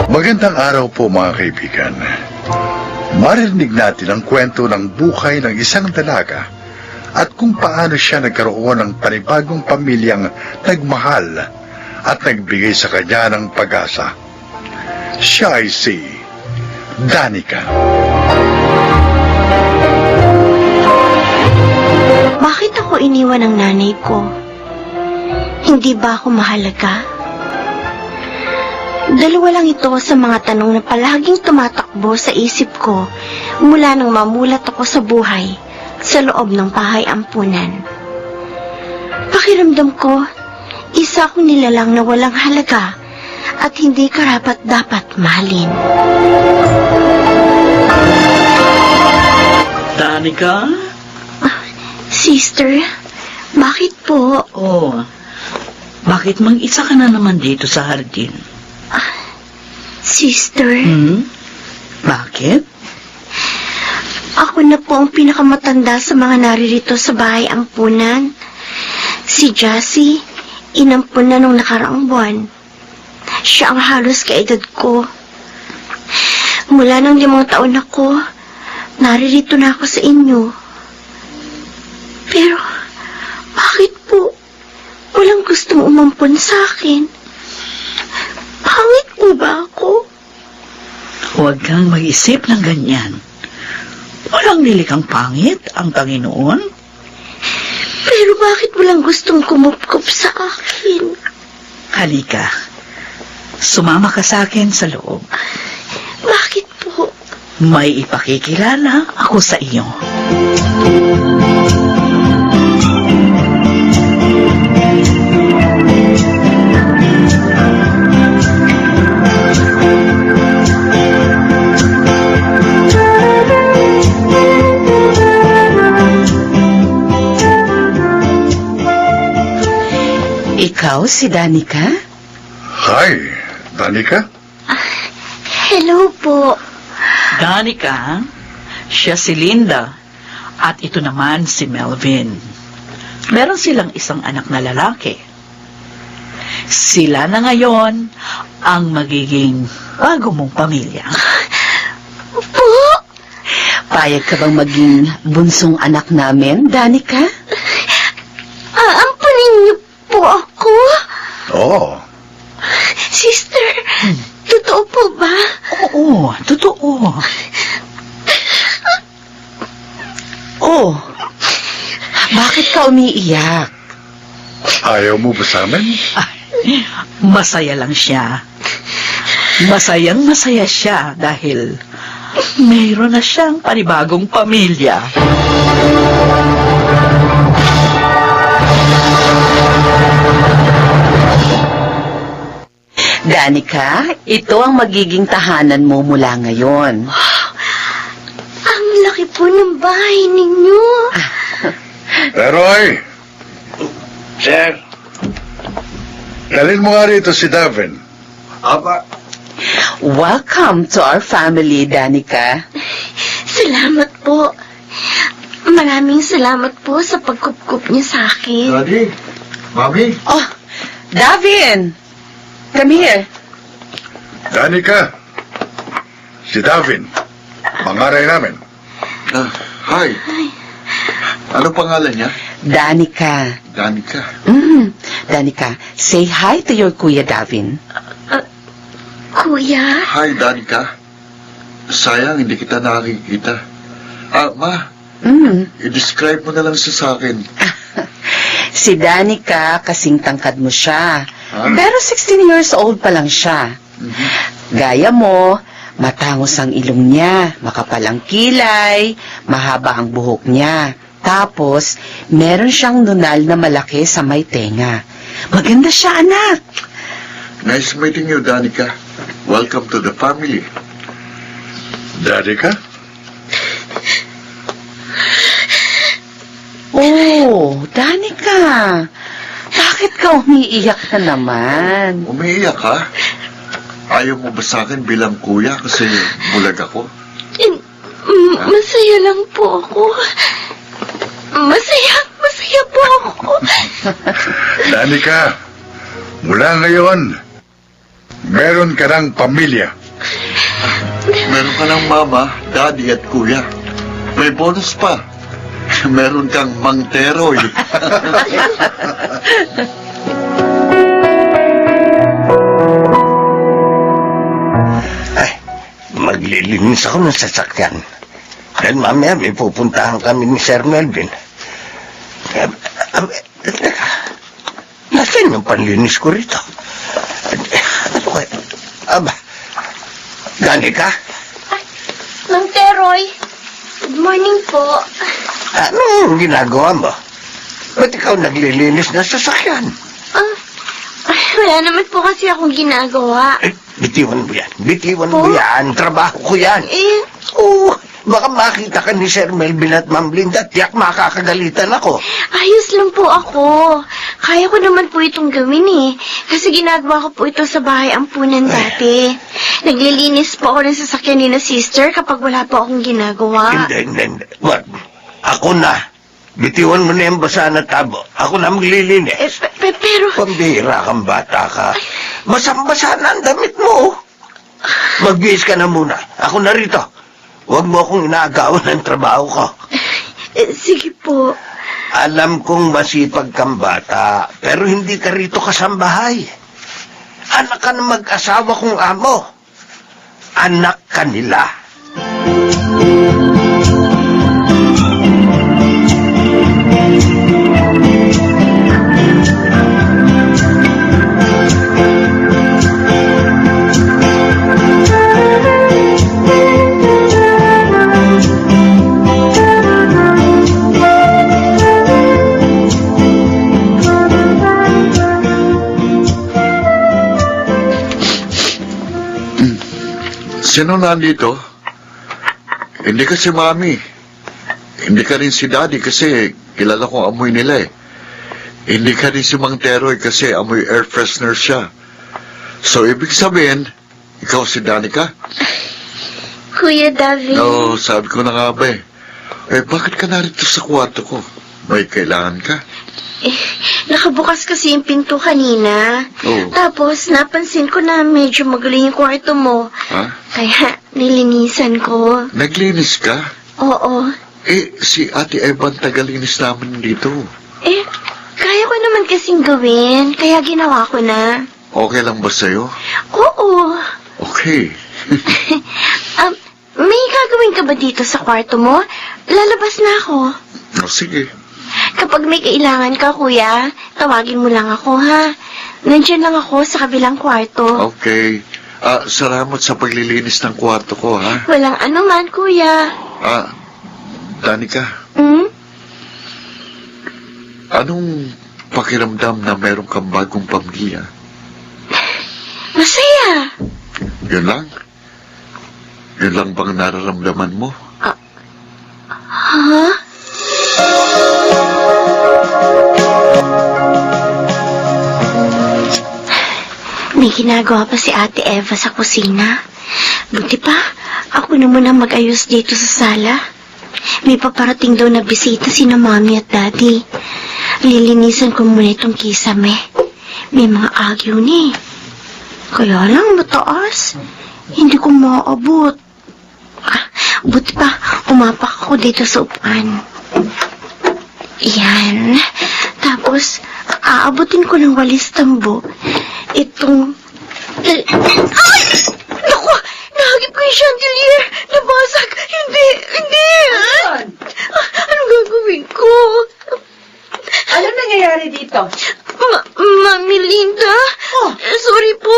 Magandang araw po mga kaibigan. Marinig natin ang kwento ng buhay ng isang dalaga at kung paano siya nagkaroon ng panibagong pamilyang nagmahal at nagbigay sa kanya ng pag-asa. Siya ay si Danica. Bakit ako iniwan ng nanay ko? Hindi ba ako mahalaga? Dalawa lang ito sa mga tanong na palaging tumatakbo sa isip ko mula nang mamulat ako sa buhay sa loob ng bahay ampunan. Pakiramdam ko, isa akong nilalang na walang halaga at hindi karapat-dapat mahalin. Danica? Sister, bakit po? Oh, bakit mang-isa ka na naman dito sa hardin? Sister? Bakit? Ako na po ang pinakamatanda sa mga naririto sa bahay ampunan. Si Jassy, inampun na nung nakaraang buwan. Siya ang halos kaedad ko. Mula ng 5 taon ako, naririto na ako sa inyo. Pero, bakit po walang gustong umampun sa akin? Pangit po ba ako? Huwag kang mag-isip ng ganyan. Walang nilikang pangit ang Panginoon. Pero bakit walang gustong kumupkup sa akin? Halika. Sumama ka sa akin sa loob. Bakit po? May ipakikilala ako sa iyo. Ikaw si Danica? Hi, Danica? Hello po. Danica, siya si Linda. At ito naman si Melvin. Meron silang isang anak na lalaki. Sila na ngayon ang magiging bago mong pamilya. Po? Payag ka bang maging bunsong anak namin, Danica? Aampunin niyo po ako? Oo. Sister, totoo po ba? Oo, totoo. Oh, bakit ka umiiyak? Ayaw mo ba sa amin? Ay, masaya lang siya. Masayang masaya siya dahil mayroon na siyang panibagong pamilya. Danica, ito ang magiging tahanan mo mula ngayon. Ang laki po ng bahay ninyo. Pero ay, Sir, dalhin mo nga rito si Davin. apa, Welcome to our family, Danica. Salamat po. Maraming salamat po sa pagkupkup niyo sa akin. Daddy, Mami, Oh, Davin! Come here. Danica, si Davin, pangaray namin. hi. Ano pangalan niya? Danica. Danica. Danica, say hi to your Kuya Davin. Kuya? Hi, Danica. Sayang, hindi kita nakikita. Ma, i-describe mo na lang siya sa akin. Si Danica, kasing tangkad mo siya. Ah? Pero 16 years old pa lang siya. Gaya mo, matangos ang ilong niya, makapal ang kilay, mahaba ang buhok niya. Tapos, meron siyang nunal na malaki sa may tenga. Maganda siya, anak. Nice meeting you, Danica. Welcome to the family. Danica? Oh, Danica, bakit ka umiiyak na naman? Umiiyak ka? Ayaw mo ba sa akin bilang kuya kasi bulag ako? Masaya lang po ako. Masaya po ako. Danica, mula ngayon, meron ka ng pamilya. Meron ka ng mama, daddy at kuya. May bonus pa. Meron kang Mang Teroy. Ay, maglilinis ako ng sasakyan. Dahil mamaya may pupuntahan kami ni Sir Melvin. Teka, nasan yung panlinis ko rito? Ano kaya? Aba, gani ka? Mang Teroy, good morning po. Anong ginagawa mo? Ba't ikaw naglilinis ng sasakyan? Wala naman po kasi akong ginagawa. Ay, bitiwan mo yan. Bitiwan Po? mo yan. Trabaho ko yan. Eh, Oo, baka makita ka ni Sir Melvin at Ma'am Linda. Tiyak makakagalitan ako. ayos lang po ako. Kaya ko naman po itong gawin eh. Kasi ginagawa ko po ito sa bahay ampunan dati. Naglilinis po ako ng sasakyan ni na sister kapag wala po akong ginagawa. Hindi. Wag. Ako na. Bitiwan mo na yung basa na tabo. Ako na maglilinis. Pero, Pambihira kang bata ka. Basang-basa na ang damit mo. Magbihis ka na muna. Ako na rito. Huwag mo akong inaagawan ng trabaho ko. sige po. Alam kong masipag kang bata, pero hindi ka rito kasambahay. Anak ka ng mag-asawa kong amo. Anak ka nila. Sino nandito? Hindi ka si Mami. Hindi ka rin si Daddy kasi kilala kong amoy nila eh. Hindi ka rin si Mang Teroy kasi amoy air freshener siya. So, ibig sabihin, ikaw si Danica? Kuya David. No, sabi ko na nga ba eh. Eh, bakit ka narito sa kwarto ko? May kailangan ka? Nakabukas kasi yung pinto kanina. Oh. Tapos, napansin ko na medyo magaling yung kwarto mo. Ha? Kaya, nilinisan ko. Naglinis ka? Oo. Eh, si Ate Evan tagalinis namin dito. Eh, kaya ko naman kasing gawin. Kaya ginawa ko na. Okay lang ba sa'yo? Oo. Okay. May gagawin ka ba dito sa kwarto mo? Lalabas na ako. O, sige. Kapag may kailangan ka, kuya, tawagin mo lang ako, ha? Nandiyan lang ako sa kabilang kwarto. Okay. Salamat sa paglilinis ng kwarto ko, ha? Walang anuman, kuya. Danica, Hmm? anong pakiramdam na meron kang bagong pamilya? Masaya. Yun lang? Yun lang bang nararamdaman mo? Ha? May ginagawa pa si Ate Eva sa kusina. Buti pa, ako na muna mag-ayos dito sa sala. May paparating daw na bisita sina Mami at Daddy. Lilinisan ko muna itong kisame. May mga agyo ni. Kaya lang mataas. Hindi ko maaabot. Buti pa, umapak ako dito sa upuan. Yan. Tapos, aabutin ko ng walis tambo. Itong... Ay! Naku! Nahagip ko yung chandelier! Nabasag! Hindi! Anong gagawin ko? Ano nangyayari dito? Mami Linda? Sorry po.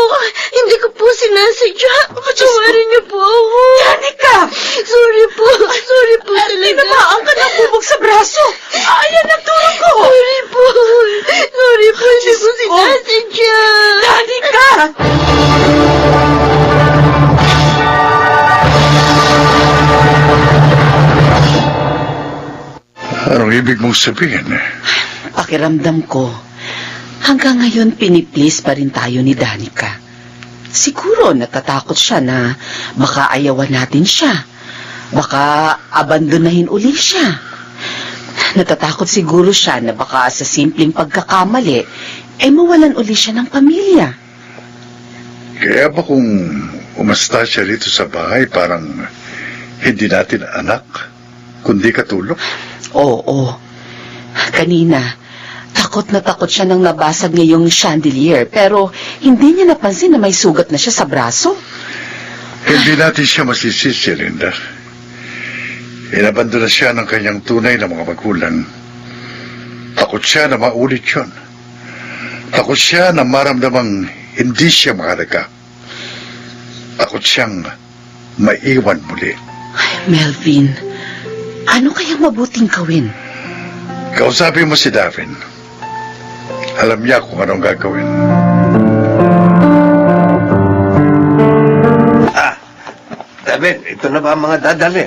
Hindi ko po sinasadya. Patawarin niyo po ako. Danica! Sorry po talaga. Tinamaan ka ng bubog sa braso. Ayan ang tulong ko. Sorry po, hindi ko sinasadya. Danica! Anong ibig mong sabihin? Pakiramdam ko, hanggang ngayon piniplease pa rin tayo ni Danica. Siguro natatakot siya na baka ayawan natin siya. Baka abandonahin uli siya. Natatakot siguro siya na baka sa simpleng pagkakamali, mawalan uli siya ng pamilya. Kaya ba kung umasta siya rito sa bahay, parang hindi natin anak, kundi katulong? Oo. Kanina, takot na takot siya nang nabasag niya yung chandelier, pero hindi niya napansin na may sugat na siya sa braso. Hindi natin siya masisisi, Linda. Inabandona siya ng kanyang tunay na mga magulang. Takot siya na maulit yun. Takot siya na maramdamang hindi siya mahalaga. Takot siyang maiwan muli. Melvin, ano kayang mabuting gawin? Kausapin mo si Davin. Alam niya kung anong gagawin. David, ito na ba ang mga dadali?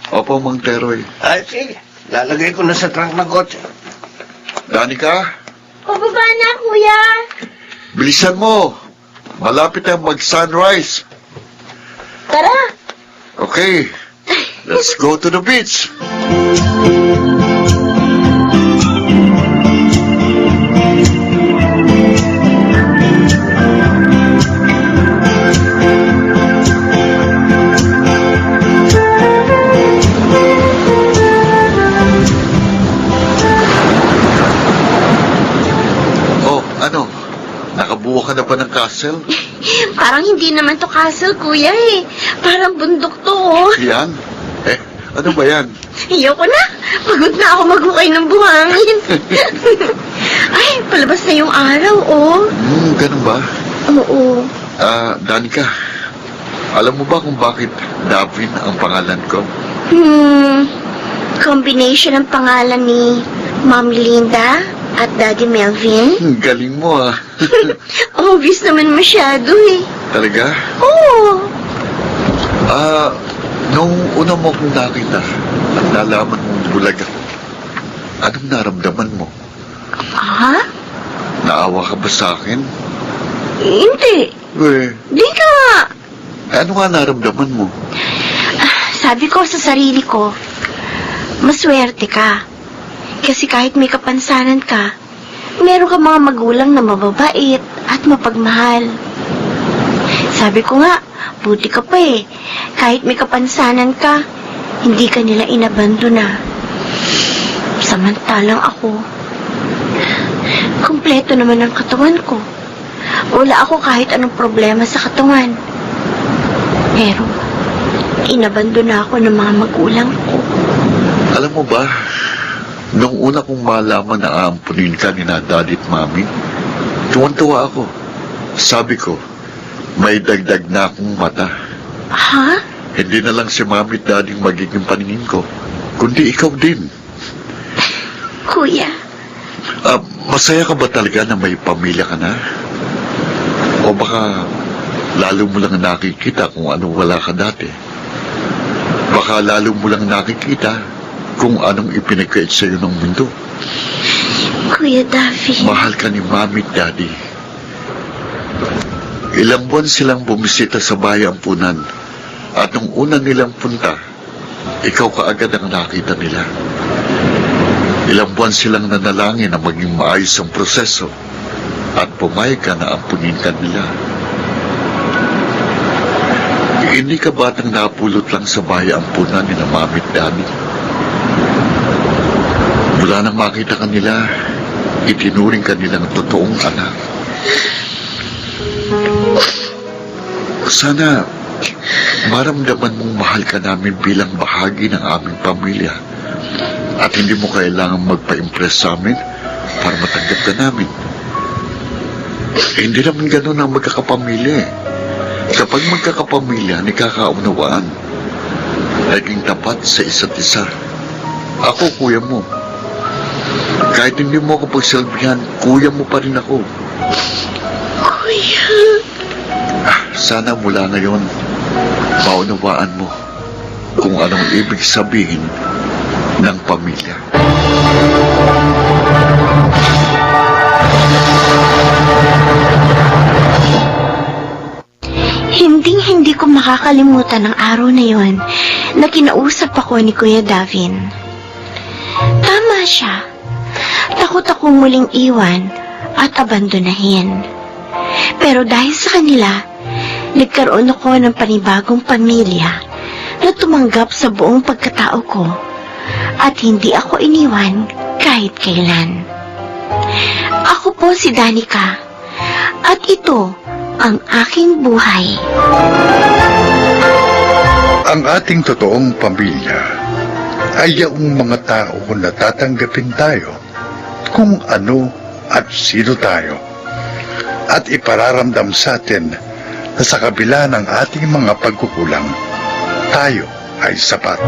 Opo, Mang Teroy. Ay, sige. Lalagay ko na sa trunk ng kotse. Danica, Pababa na, kuya. bilisan mo. Malapit na mag-sunrise. Tara. Okay, let's go to the beach. Oh, ano? Nakabuo ka na ba ng castle? Parang hindi naman to castle, kuya eh. Parang bundok to, oh. Yan? Ano ba yan? Ayoko na. Pagod na ako maghukay ng buhangin. Ay, palabas na yung araw, oh. Ganun ba? Oo. Danica, alam mo ba kung bakit Davin ang pangalan ko? Combination ng pangalan ni Mommy Linda at Daddy Melvin. Galing mo ah. Obvious naman masyado eh. Talaga? Oo. Nung una mo kong nakita at nalaman mong bulag ako, anong naramdaman mo? Ha? Naawa ka ba sa akin? Hindi. Di ka. Ano nga naramdaman mo? Sabi ko sa sarili ko, maswerte ka. Kasi kahit may kapansanan ka, meron ka mga magulang na mababait at mapagmahal. Sabi ko nga, buti ka pa eh. Kahit may kapansanan ka, hindi ka nila inabandona. Samantalang ako, kumpleto naman ang katawan ko. Wala ako kahit anong problema sa katawan. Pero, inabandona ako ng mga magulang ko. Alam mo ba, nung una kong malaman na aampunin ka ni na Daddy at Mami, tuwan-tuwa ako. Sabi ko, may dagdag na akong mata. Ha? Hindi na lang si Mami at Daddy ang magiging paningin ko, kundi ikaw din. Kuya, Masaya ka ba talaga na may pamilya ka na? O baka lalo mo lang nakikita kung ano wala ka dati? Baka lalo mo lang nakikita kung anong ipinagkait sa'yo ng mundo. Kuya David. Mahal ka ni Mami at Daddy. Ilang buwan silang bumisita sa bahay ampunan at nung una nilang punta, ikaw kaagad ang nakita nila. Ilang buwan silang nanalangin na maging maayos ang proseso at pumayag ka na ampunin ka nila. Hindi ka batang napulot lang sa bahay ampunan ni na Mami at Daddy. Mula nang makita ka nila, itinuring ka nilang totoong anak. Sana maramdaman mong mahal ka namin bilang bahagi ng aming pamilya at hindi mo kailangang magpa-impress sa amin para matanggap ka namin. Hindi naman ganun ang magkakapamilya eh. Kapag magkakapamilya, nikakaunawaan. Naging tapat sa isa't isa. Ako, kuya mo. Kahit hindi mo ako pagsalbihan, kuya mo pa rin ako. Kuya. Sana mula ngayon, maunawaan mo kung anong ibig sabihin ng pamilya. Hinding-hindi ko makakalimutan ang araw na yon na kinausap ako ni Kuya Davin. Tama siya. Takot akong muling iwan at abandonahin. Pero dahil sa kanila, nagkaroon ako ng panibagong pamilya na tumanggap sa buong pagkatao ko at hindi ako iniwan kahit kailan. Ako po si Danica at ito ang aking buhay. Ang ating totoong pamilya ay yung mga tao na tatanggapin tayo kung ano at sino tayo at ipararamdam sa atin na sa kabila ng ating mga pagkukulang, tayo ay sapat.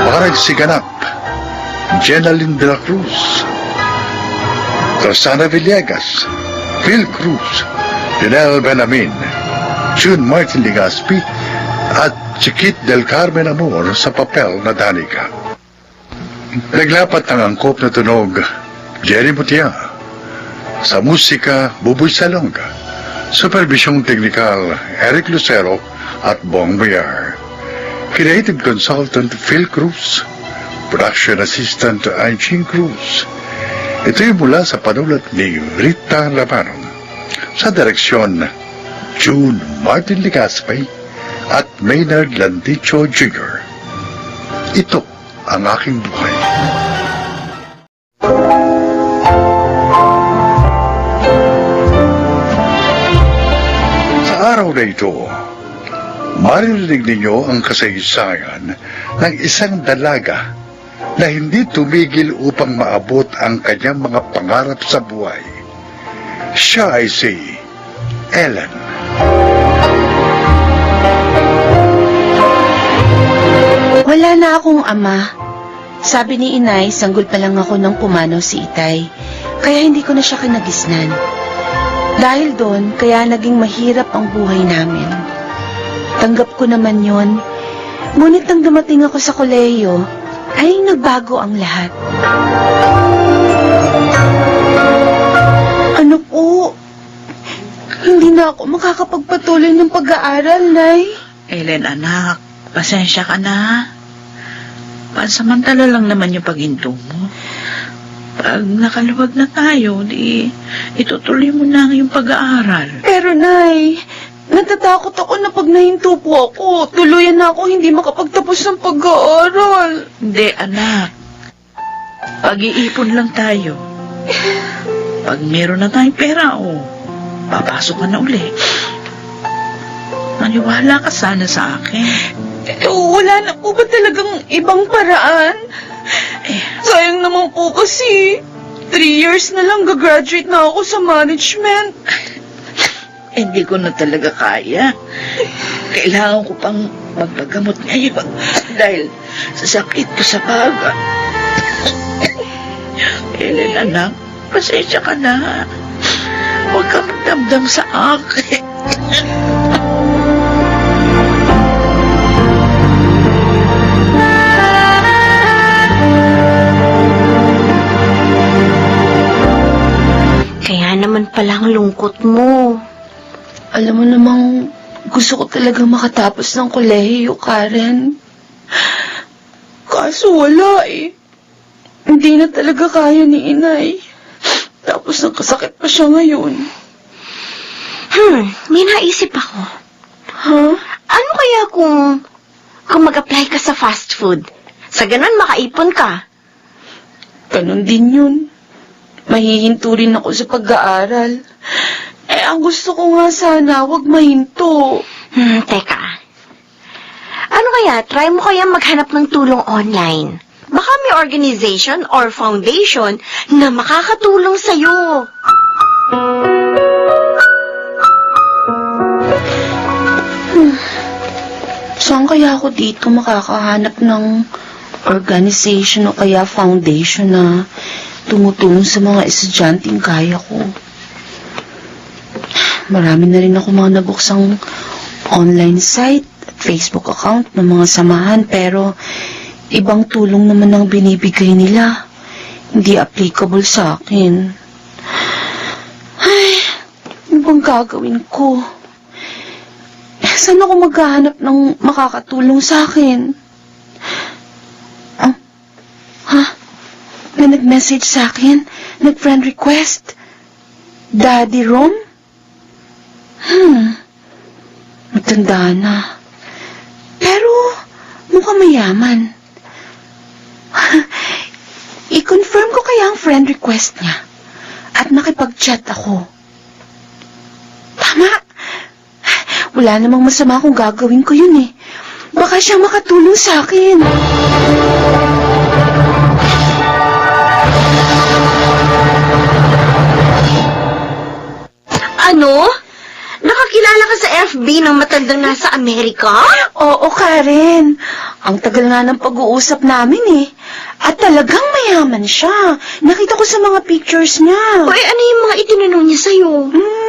Marag Siganap, Jenaline de la Cruz, Rosana Villegas, Phil Cruz, Lionel Benamin, June Martin Ligaspi, at Chiquit del Carmen Amor sa papel na Danica. Naglapat ng angkop na tunog, Jerry Mutia. Sa musika, Buboy Salonga. Supervisyong teknikal, Eric Lucero at Bong Bayar. Creative consultant, Phil Cruz. Production assistant, Anching Cruz. Ito'y mula sa panulat ni Rita Labaron. Sa direksyon, June Martin Ligaspi at Maynard Landicho Jr. Ito ang aking buhay. Sa araw na ito, maririnig ninyo ang kasaysayan ng isang dalaga na hindi tumigil upang maabot ang kanyang mga pangarap sa buhay. Siya ay si Ellen. Wala na akong ama. Sabi ni inay, sanggol pa lang ako nang pumanaw si itay. Kaya hindi ko na siya kinagisnan. Dahil doon, kaya naging mahirap ang buhay namin. Tanggap ko naman yon. Ngunit nang dumating ako sa kolehiyo, ay nagbago ang lahat. Ano po? Hindi na ako makakapagpatuloy ng pag-aaral, Nay. Ellen, anak, pasensya ka na. Pansamantala lang naman yung paghinto mo. Pag nakaluwag na tayo, di itutuloy mo na yung pag-aaral. Pero, Nay, natatakot ako na pag nahinto po ako, tuluyan na ako hindi makapagtapos ng pag-aaral. Hindi, anak. Pag-iipon lang tayo. Pag meron na tayong pera, papasok ka na uli. Maniwala ka sana sa akin. Wala na po ba talagang ibang paraan? Sayang naman po kasi 3 years na lang gagraduate na ako sa management. Hindi ko na talaga kaya. Kailangan ko pang magpagamot ngayon dahil sa sakit ko sa baga. Ellen, anak, pasensya ka na. Huwag ka magdamdam sa akin. Kaya naman pala ang lungkot mo. Alam mo namang gusto ko talagang makatapos ng kolehiyo, Karen. Kaso wala eh. Hindi na talaga kaya ni inay. Tapos nagkasakit pa siya ngayon. May naisip ako. Ha? Ano kaya kung mag-apply ka sa fast food? Sa ganun makaipon ka. Ganon din yun. Mahihinto rin ako sa pag-aaral. Ang gusto ko nga sana, wag mahinto. Teka. Ano kaya, try mo kaya maghanap ng tulong online. Baka may organization or foundation na makakatulong sa'yo. Saan kaya ako dito makakahanap ng organization o kaya foundation na tumutulong sa mga estudyanteng kaya ko? Marami na rin ako mga nabuksang online site at Facebook account ng mga samahan pero ibang tulong naman ang binibigay nila. Hindi applicable sa akin. Ay, ano bang gagawin ko? Saan ako maghahanap ng makakatulong sa akin? nag-message sa akin. Nag-friend request. Daddy Rom? Matanda na. Pero, mukhang mayaman. I-confirm ko kaya ang friend request niya. At nakipag-chat ako. Tama. Wala namang masama kung gagawin ko yun eh. Baka siya makatulong sa akin. Ano? Nakakilala ka sa FB ng matandang nasa Amerika? Oo, Karen. Ang tagal nga ng pag-uusap namin eh. At talagang mayaman siya. Nakita ko sa mga pictures niya. Uy, ano yung mga itinanong niya sa'yo?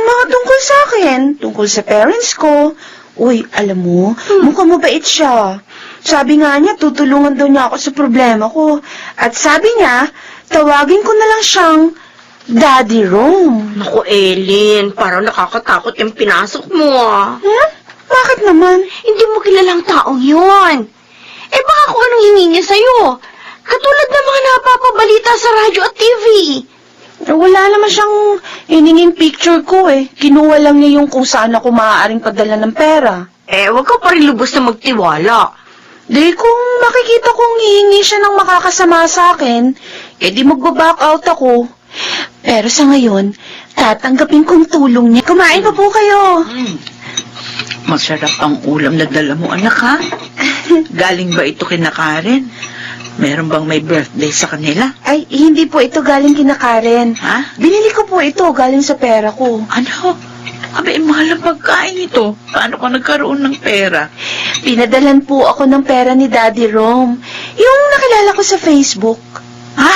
Mga tungkol sa akin. Tungkol sa parents ko. Uy, alam mo, mukhang mabait siya. Sabi nga niya, tutulungan daw niya ako sa problema ko. At sabi niya, tawagin ko na lang siyang Daddy Rom. Naku, Ellen, parang nakakatakot yung pinasok mo ah. Bakit naman? Hindi mo kilalang taong yun. Eh baka kung anong hingi niya sa'yo. Katulad ng mga napapabalita sa radyo at TV. Wala naman siyang hiningin picture ko eh. Kinuha lang niya yung kung saan ako maaaring padala ng pera. Eh, wag ka pa rin lubos na magtiwala. Di kung makikita kong hihingi siya ng makakasama sa akin, eh di magbaback out ako. Pero sa ngayon, tatanggapin kong tulong niya. Kumain pa po kayo. Masarap ang ulam na dala mo, anak, ha? Galing ba ito kina Karen? Meron bang may birthday sa kanila? Ay, hindi po ito galing kina Karen. Ha? Binili ko po ito galing sa pera ko. Ano? Abay, mahal ang pagkain ito. Paano ka nagkaroon ng pera? Pinadalan po ako ng pera ni Daddy Rom. Yung nakilala ko sa Facebook. Ha?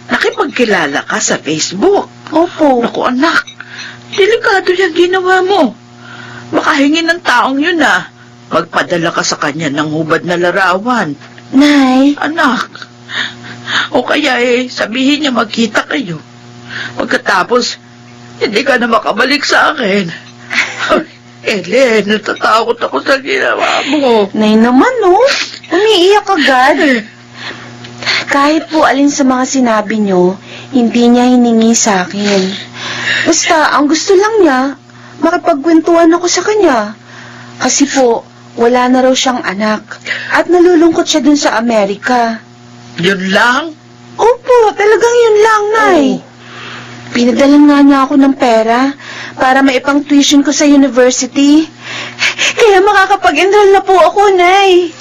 Nakipagkilala ka sa Facebook? Opo. Naku, anak. Delikado yung ginawa mo. Baka hingin ng taong yun, ah. Magpadala ka sa kanya ng hubad na larawan. Nay, Anak. O kaya sabihin niya magkita kayo. Pagkatapos, hindi ka na makabalik sa akin. Ellen, natatakot ako sa ginawa mo. Nay naman, no? Umiiyak agad. Kahit po alin sa mga sinabi niyo, hindi niya hiningi sa akin. Basta, ang gusto lang niya, makipagkwentuhan ako sa kanya. Kasi po, wala na raw siyang anak. At nalulungkot siya dun sa Amerika. Yun lang? Opo, talagang yun lang, Nay. Pinadalan nga niya ako ng pera para maipang tuition ko sa university. Kaya makakapag-enroll na po ako, Nay.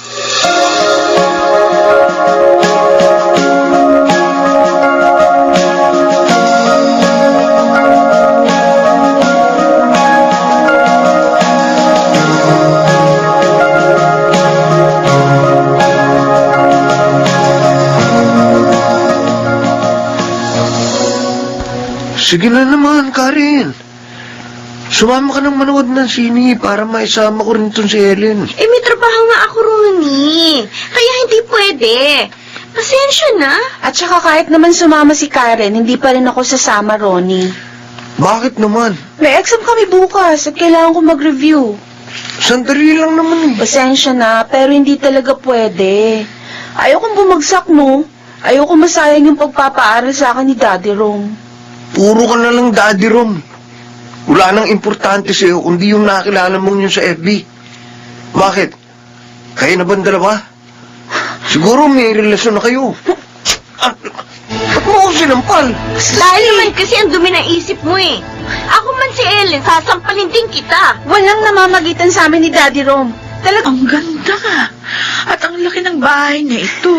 Sige na naman, Karen. Sumama ka ng manood ng sini para maisama ko rin tong si Ellen. Eh, may trabaho nga ako, Ronnie. Kaya hindi pwede. Pasensya na. At saka kahit naman sumama si Karen, hindi pa rin ako sasama, Ronnie. Bakit naman? May exam kami bukas at kailangan ko mag-review. Sandali lang naman eh. Pasensya na, pero hindi talaga pwede. Ayokong bumagsak, no? Ayoko masayang yung pagpapaaral sa akin ni Daddy Rom. Puro ka na lang Daddy Rom. Wala nang importante sa'yo kundi yung nakilala mong yun sa FB. Bakit? Kayo na ba dalawa? Siguro may relasyon na kayo. Ba't mo ako sinampal? Dahil naman kasi ang dumi ng isip mo eh. Ako man si Ellen, sasampalin din kita. Walang namamagitan sa amin ni Daddy Rom. Ang ganda ka. At ang laki ng bahay na ito.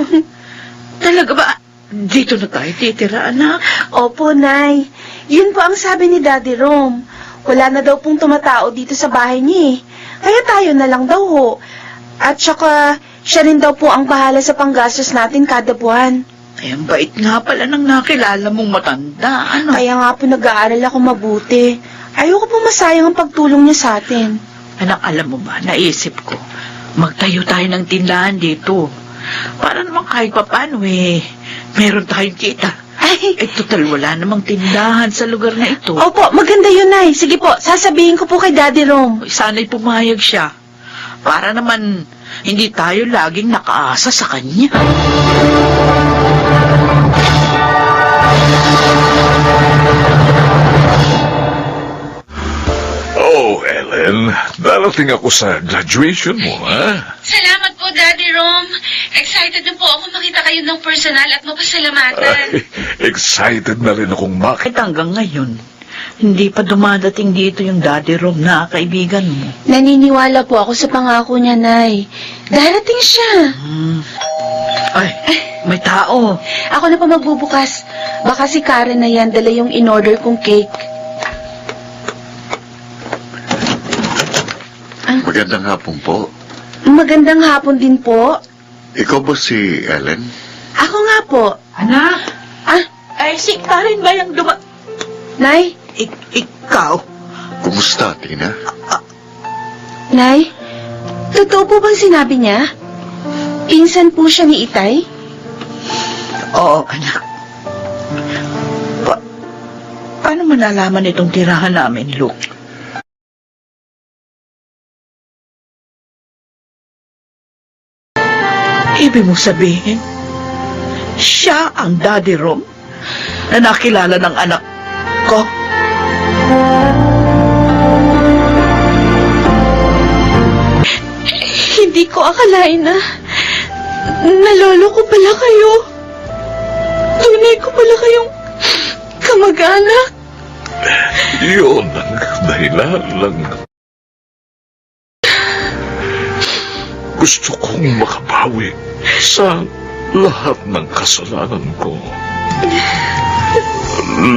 Talaga ba? Dito na tayo titira, anak. Opo, Nay. Yun po ang sabi ni Daddy Rom. Wala na daw pong tumatao dito sa bahay niya eh. Kaya tayo na lang daw ho. At saka, siya rin daw po ang bahala sa panggastos natin kada buwan. Ay, ang bait nga pala ng nakilala mong matanda, ano? Kaya nga po nag-aaral ako mabuti. Ayoko po masayang ang pagtulong niya sa atin. Anak, alam mo ba, naisip ko, magtayo tayo ng tindahan dito. Para naman kahit paano meron tayong kita. Ay, Total, wala namang tindahan sa lugar na ito. opo, maganda yun, Nay. Sige po, sasabihin ko po kay Daddy Rom. Sana'y pumayag siya. Para naman, hindi tayo laging nakaasa sa kanya. Darating ako sa graduation mo, ha? Salamat po, Daddy Rom. Excited na po ako makita kayo ng personal at mapasalamatan. Ay, excited na rin akong Kahit hanggang ngayon, hindi pa dumadating dito yung Daddy Rom na kaibigan mo. Naniniwala po ako sa pangako niya, Nay. Darating siya. Ay, may tao. Ako na pa magbubukas. Baka si Karen na yan dala yung in-order kong cake. Magandang hapon po. Magandang hapon din po. Ikaw ba si Ellen? Ako nga po. Anak, Ah, ay si Karen ba yung Nay? ikaw? Kumusta, Tina? Nay? Totoo po bang sinabi niya? Pinsan po siya ni Itay? Oo, anak. Paano mo nalaman itong tirahan namin, Luke? Ibig mo sabihin, siya ang Daddy Rom na nakilala ng anak ko? Hindi ko akalain na nalolo ko pala kayo. Tunay ko pala kayong kamag-anak. Yun ang dahilan lang. Gusto kong makabawi sa lahat ng kasalanan ko.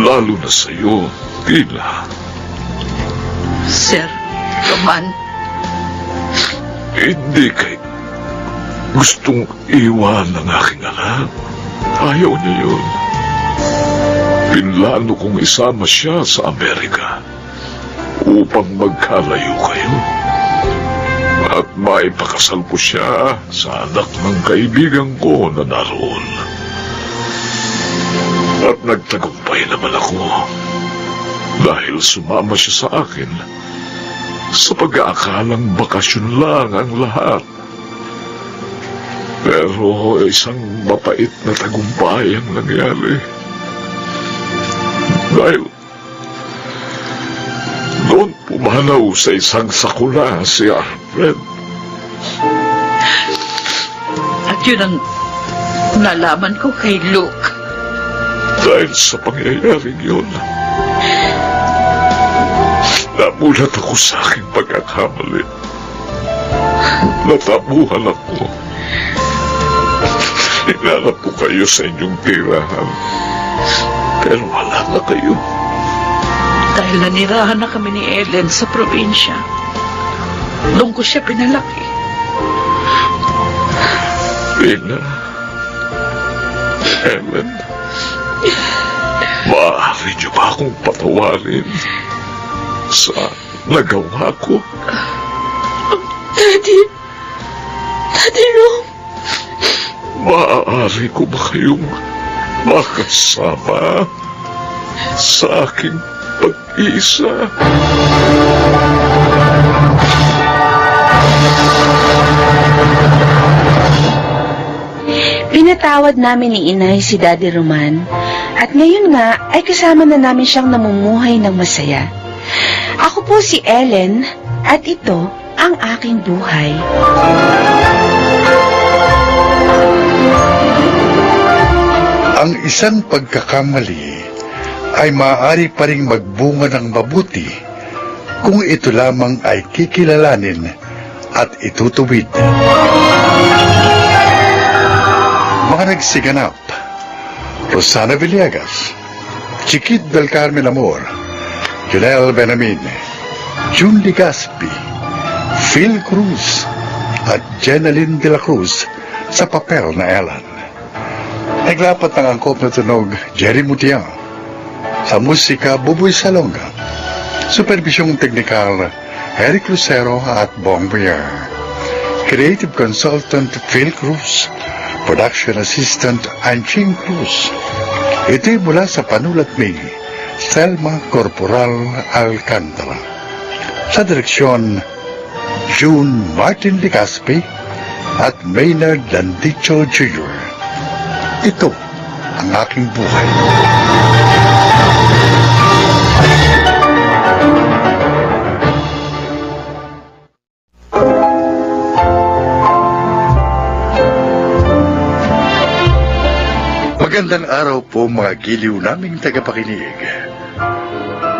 Lalo na sa'yo, Tina. Sir Roman, Hindi kay gustong iwan ng aking anak. Ayaw niya yun. Pinlano kong isama siya sa Amerika upang magkalayo kayo. At maipakasal ko siya sa anak ng kaibigan ko na naroon. At nagtagumpay naman ako dahil sumama siya sa akin sa pag-aakalang bakasyon lang ang lahat. Pero isang mapait na tagumpay ang nangyari. Dahil doon pumanaw sa isang sakula si Alfred. at yun ang nalaman ko kay Luke. Dahil sa pangyayaring yun, namulat ako sa aking pagkakamali. Natabuhan ako. Hinanap ko kayo sa inyong tirahan. Pero wala na kayo. Dahil nanirahan na kami ni Ellen sa probinsya. Doon ko siya pinalaki. Tina, Ellen, maaari niyo ba akong patawarin sa nagawa ko? Daddy Rom, Maaari ko ba kayong makasama sa aking pag-isa? pinatawad namin ni Inay si Daddy Roman at ngayon nga ay kasama na namin siyang namumuhay ng masaya. Ako po si Ellen at ito ang aking buhay. Ang isang pagkakamali ay maaari pa ring magbunga ng mabuti kung ito lamang ay kikilalanin at itutuwid. Mga nagsiganap: Rosana Villegas, Chiquit del Carmen Amor, Junel Benamin, June Ligaspi, Phil Cruz, at Jenaline de la Cruz sa papel na Ellen. Naglapat ng angkop na tunog, Jerry Mutiang. Sa musika, Buboy Salonga. Supervisyong teknikal, Eric Lucero at Bong Villar. Creative Consultant, Phil Cruz. Production Assistant, Anching Cruz. Ito'y mula sa panulat ni Selma Corporal Alcantara. Sa direksyon, June Martin Ligaspi at Maynard Landicho Jr. Ito ang aking buhay. po mga giliw naming tagapakinig.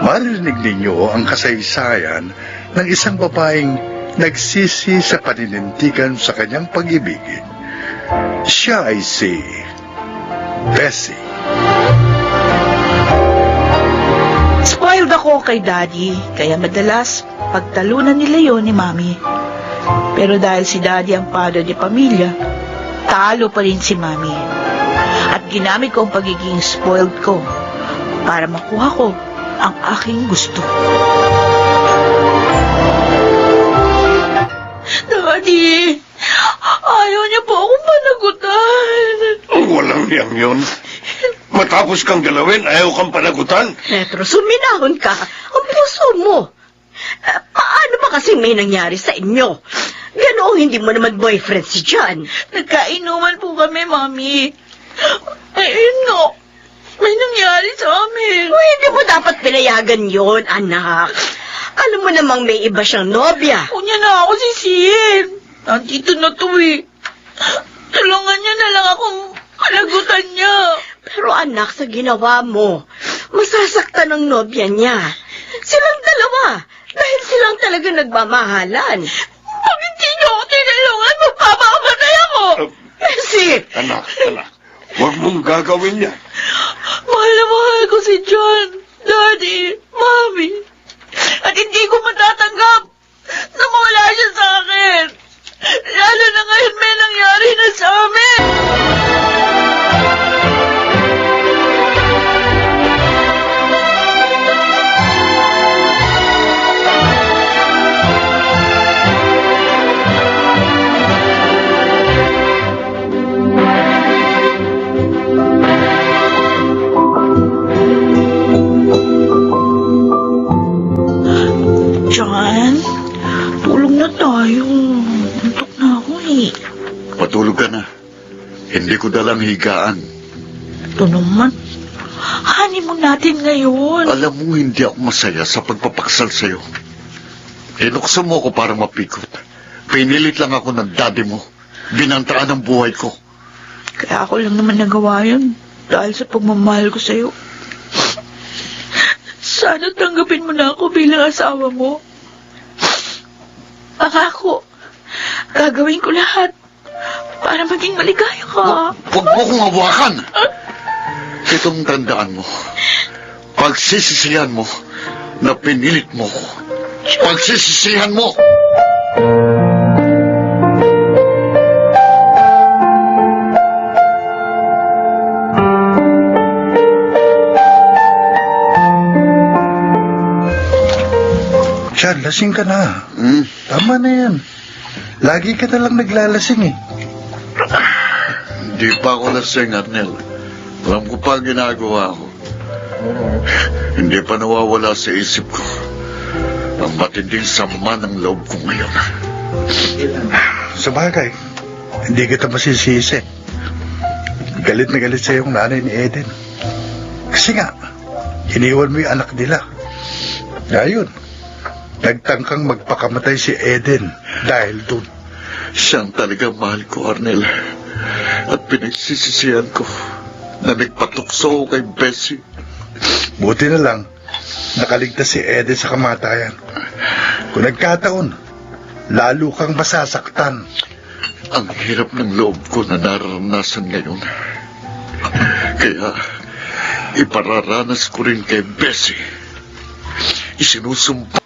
Maririnig ninyo ang kasaysayan ng isang babaeng nagsisi sa paninindigan sa kanyang pag-ibig. Siya ay si Bessie. Spoiled ako kay Daddy, kaya madalas pagtalunan nila yon ni Mami. Pero dahil si Daddy ang padre de pamilya, talo pa rin si Mami. At ginamit ko ang pagiging spoiled ko para makuha ko ang aking gusto. Daddy, ayaw niya po akong panagutan. Walang niyang yun. Matapos kang galawin, ayaw kang panagutan. Petro, suminahon ka. Ang puso mo. Paano ba kasi may nangyari sa inyo? Ganoong hindi mo naman boyfriend si John? Nagkainuman po kami, Mami. Ayun nga, may nangyari sa amin. Hindi mo dapat pinayagan yon, anak. Alam mo namang may iba siyang nobya. Huwag niya na ako sisihin. Nandito na to eh. Tulungan niya na lang akong panagutan niya. Pero anak, sa ginawa mo, masasaktan ang nobya niya. Silang dalawa, dahil silang talaga nagmamahalan. Pag hindi niyo ako tinulungan, magpapakamatay ako. Bessie! Anak, huwag mong gagawin yan. Mahal na mahal ko si John, Daddy, Mami. At hindi ko matatanggap na mawala siya sa akin. Lalo na ngayon may nangyari na sa amin. John, tulog na tayo. Antok na ako eh. Patulog ka na. Hindi ko dalang higaan. Ito naman. Honeymoon natin ngayon. Alam mo, hindi ako masaya sa pagpapaksal sa'yo. Inukso mo ako para mapikot. Pinilit lang ako ng daddy mo. Binantaan ang buhay ko. Kaya ako lang naman nagawa yun. Dahil sa pagmamahal ko sa'yo. Sana tanggapin mo na ako bilang asawa mo. Pangako, gagawin ko lahat para maging maligaya ka. Huwag mo kong hawakan! Itong tandaan mo. Pagsisisihan mo na pinilit mo ko. Pagsisisihan mo! John, lasing ka na. Hmm? Tama na yan. Lagi ka na lang naglalasing eh. Hindi pa ako lasing, Arnel. Alam ko pa ang ginagawa ko. Hindi pa nawawala sa isip ko ang matinding sama ng loob ko ngayon. Sa bagay, hindi kita masisisi. Galit na galit sa yung nanay ni Eden. Kasi nga, iniwan mo yung anak nila. Ngayon, nagtangkang magpakamatay si Eden dahil dun. Siyang talaga mahal ko, Arnel. At pinagsisisihan ko na nagpatukso ko kay Bessie. Buti na lang, nakaligtas si Eden sa kamatayan. Kung nagkataon, lalo kang masasaktan. Ang hirap ng loob ko na nararanasan ngayon. Kaya, ipararanas ko rin kay Bessie. Isinusumpa.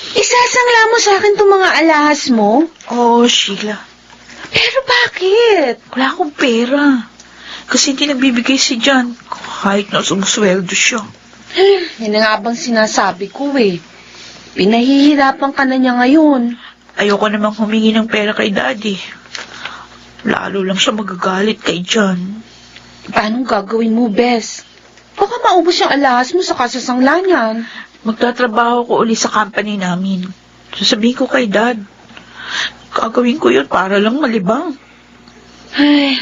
Isasangla mo sa akin itong mga alahas mo? Oh, Sheila. Pero bakit? Wala akong pera. Kasi hindi nagbibigay si John kahit na sumusweldo siya. Yan na nga bang sinasabi ko eh. Pinahihirapan ka na niya ngayon. Ayoko namang humingi ng pera kay Daddy. Lalo lang siya magagalit kay John. Paano gagawin mo, Bes? Baka maubos yung alahas mo sa kasasangla niyan. Magtatrabaho ko uli sa company namin. Sasabihin ko kay Dad. Gagawin ko yun para lang malibang. Ay,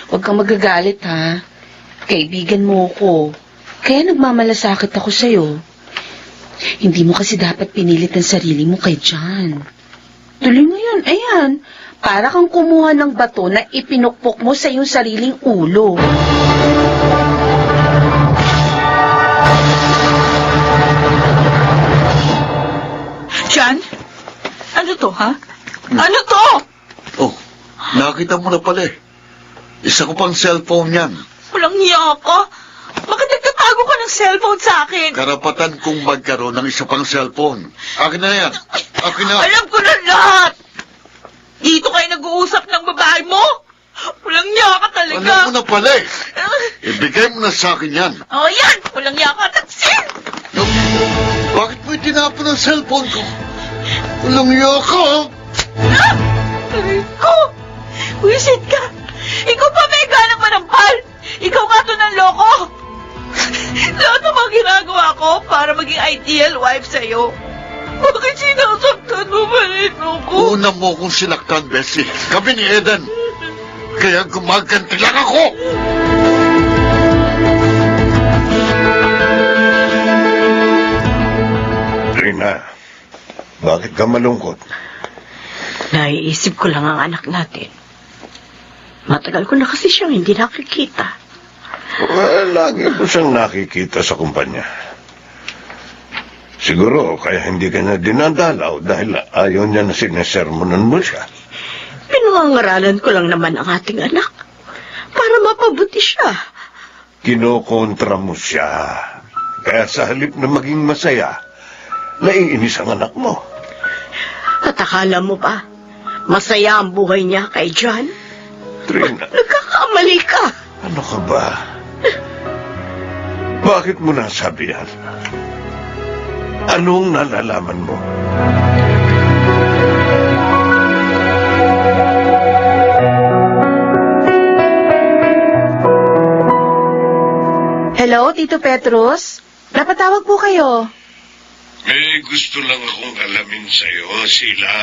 huwag kang magagalit ha. Kaibigan mo ako. Kaya nagmamalasakit ako sa'yo. Hindi mo kasi dapat pinilit ang sarili mo kay John. Tuloy mo yun, ayan. Para kang kumuha ng bato na ipinukpok mo sa iyong sariling ulo. to, ha? Ano to? Oh, nakita mo na pala eh. Isa ko pang cellphone yan. Walang hiya ka. Bakit nagtatago ka ng cellphone sa akin? Karapatan kong magkaroon ng isa pang cellphone. Akin na yan. Akin na. Alam ko na lahat! Dito kayo nag-uusap ng babae mo? Walang hiya ka talaga. Alam mo na pala eh. Ibigay mo na sa akin yan. Oh, yan! Walang hiya ka, Tatsin! Bakit mo itinapon ang cellphone ko? Walang iya ka. Ah! Aray ko! Wisit ka! Ikaw pa may ganang manampal! Ikaw nga to ng loko! Lahat ng mga ginagawa ko para maging ideal wife sa'yo. Bakit sinasaktan mo ba rin ako? Una mo kong sinaktan, Bessie. Kami ni Eden. Kaya gumaganti lang ako. Trina, bakit ka malungkot? Naiisip ko lang ang anak natin. Matagal ko na kasi siyang hindi nakikita. Lagi mo siyang nakikita sa kumpanya. Siguro, kaya hindi ka na dinadalaw dahil ayaw niya na sinesermonan mo siya. Pinangangaralan ko lang naman ang ating anak para mapabuti siya. Kinokontra mo siya. Kaya sa halip na maging masaya, naiinis ang anak mo. At akala mo ba, masaya ang buhay niya kay John? Trina, Nagkakamali ka. ano ka ba? Bakit mo nasabi yan? Anong nalalaman mo? Hello, Tito Petrus? Napatawag po kayo. May gusto lang akong alamin sa'yo, Sheila.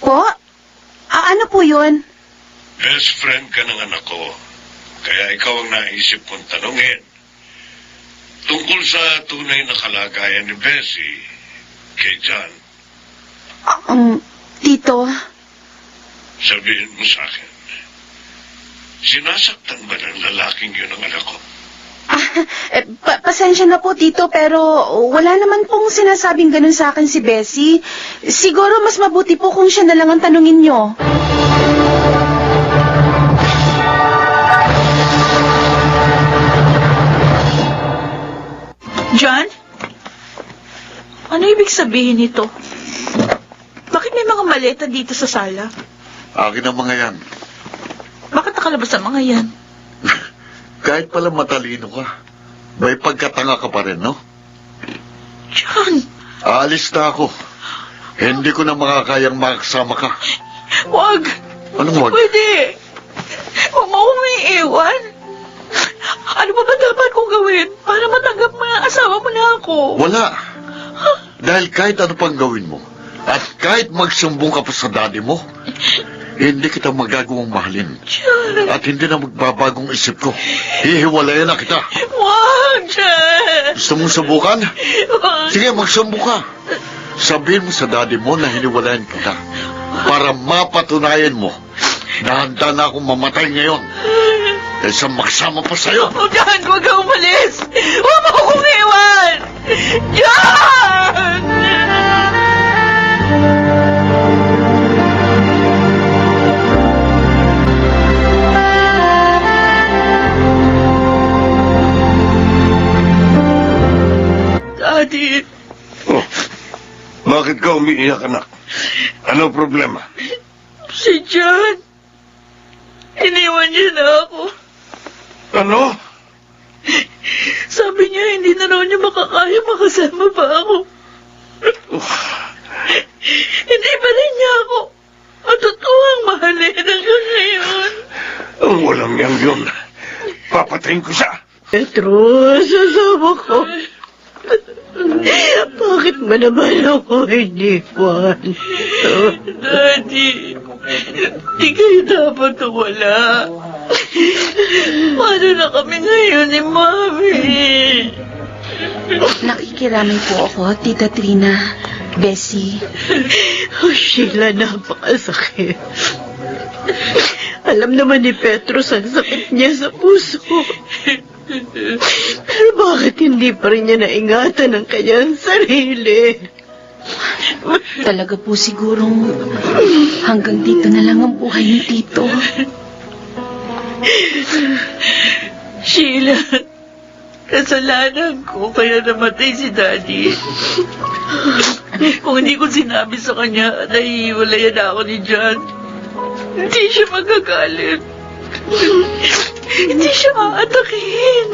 Po? Ano po yun? Best friend ka ng anak ko. Kaya ikaw ang naisip kong tanungin. Tungkol sa tunay na kalagayan ni Bessie kay John. Tito, Sabihin mo sa akin, sinasaktan ba ng lalaking yun ang anak ko? pasensya na po, Tito, pero wala naman pong sinasabing ganun sa akin si Bessie. Siguro mas mabuti po kung siya na lang ang tanungin nyo. John? Ano ibig sabihin nito? Bakit may mga maleta dito sa sala? Akin ang mga yan. Bakit nakalabas ang mga yan? Kahit pala matalino ka, may pagkatanga ka pa rin, no? John, Aalis na ako. Hindi ko na makakayang makasama ka. wag! Anong wag? Pwede! Huwag mo akong iiwan. Ano ba dapat kong gawin para matanggap mo ang asawa mo na ako? Wala. Dahil kahit ano pang gawin mo, at kahit magsumbong ka pa sa daddy mo, hindi kita magagawang mahalin. John, At hindi na magbabagong isip ko. Hihiwalayan na kita. wag, John! Gusto mong subukan? Wag. Sige, magsumbong ka. Sabihin mo sa daddy mo na hiniwalayan kita para mapatunayan mo na handa na akong mamatay ngayon kaysa magsama pa sa'yo. Oh, John, huwag ka umalis! Huwag mo akong iwan! John! Daddy, Oh, bakit ka umiiyak, anak? Ano problema? si John, iniwan niya na ako. Ano? Sabi niya hindi na raw niya makakaya makasama pa ako. Hindi pa rin niya ako matutuwang mahalin hanggang ngayon. Ang walang yang yun. Papatayin ko siya. Petrus, asawa ko. Bakit ba naman ako iniwan? Daddy, di kayo dapat wala. Paano na kami ngayon ni Mami? Nakikiramay po ako, Tita Trina, Bessie. Oh, Sheila, napakasakit. Alam naman ni Petrus ang sakit niya sa puso. Pero bakit hindi pa rin niya naingatan ang kanyang sarili? Talaga po sigurong hanggang dito na lang ang buhay ni Tito. Sheila, kasalanan ko kaya namatay si Daddy. Kung hindi ko sinabi sa kanya na hiwalayan ako ni John, hindi siya magagalit. Hindi siya aatakin.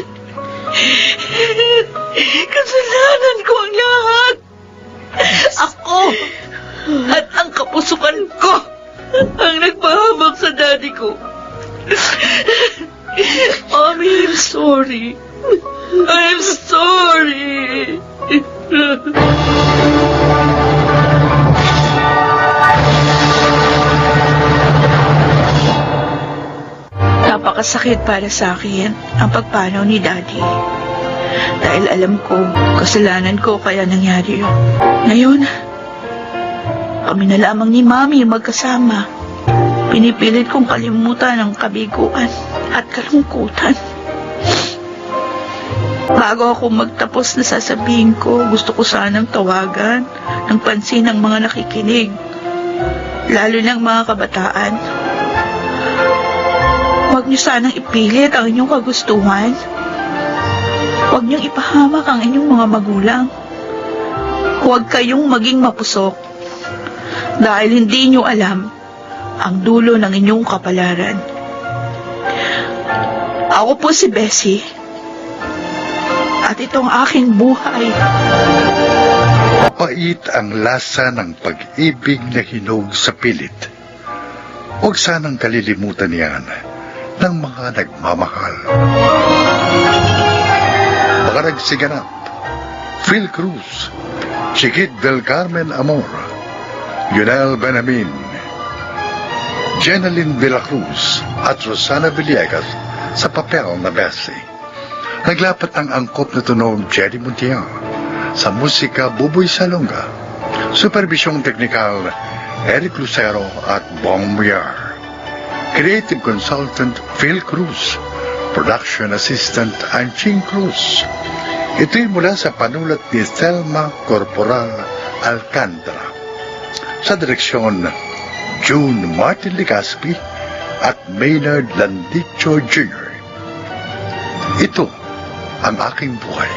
Kasalanan ko ang lahat. Ako at ang kapusukan ko ang nagpahamak sa daddy ko. Mommy, I'm sorry. I'm sorry. Napakasakit para sa akin ang pagpanaw ni Daddy. Dahil alam ko, kasalanan ko kaya nangyari yun. Ngayon, kami na lamang ni Mami magkasama. Pinipilit kong kalimutan ang kabiguan at kalungkutan. Bago ako magtapos na sasabihin ko, gusto ko sanang tawagan ng pansin ng mga nakikinig, lalo ng mga kabataan. Huwag niyo sanang ipilit ang inyong kagustuhan. Huwag niyong ipahamak ang inyong mga magulang. Huwag kayong maging mapusok dahil hindi niyo alam ang dulo ng inyong kapalaran. Ako po si Bessie at itong aking buhay. Mapait ang lasa ng pag-ibig na hinog sa pilit. Huwag sanang kalilimutan yan ng mga nagmamahal. Mga nagsiganap, Phil Cruz, Chiquit del Carmen Amor, Yunel Benamin, Jeneline Villacruz at Rosana Villegas sa papel na Bessie. Naglapat ang angkop na tunog Jerry Montiel, sa musika Buboy Salonga, supervisyong teknikal Eric Lucero at Bong Muyar. Creative Consultant Phil Cruz. Production Assistant Anching Cruz. Ito'y mula sa panulat ni Thelma Corporal Alcantara. Sa direksyon, June Martin Ligaspi at Maynard Landicho Jr. Ito ang aking buhay.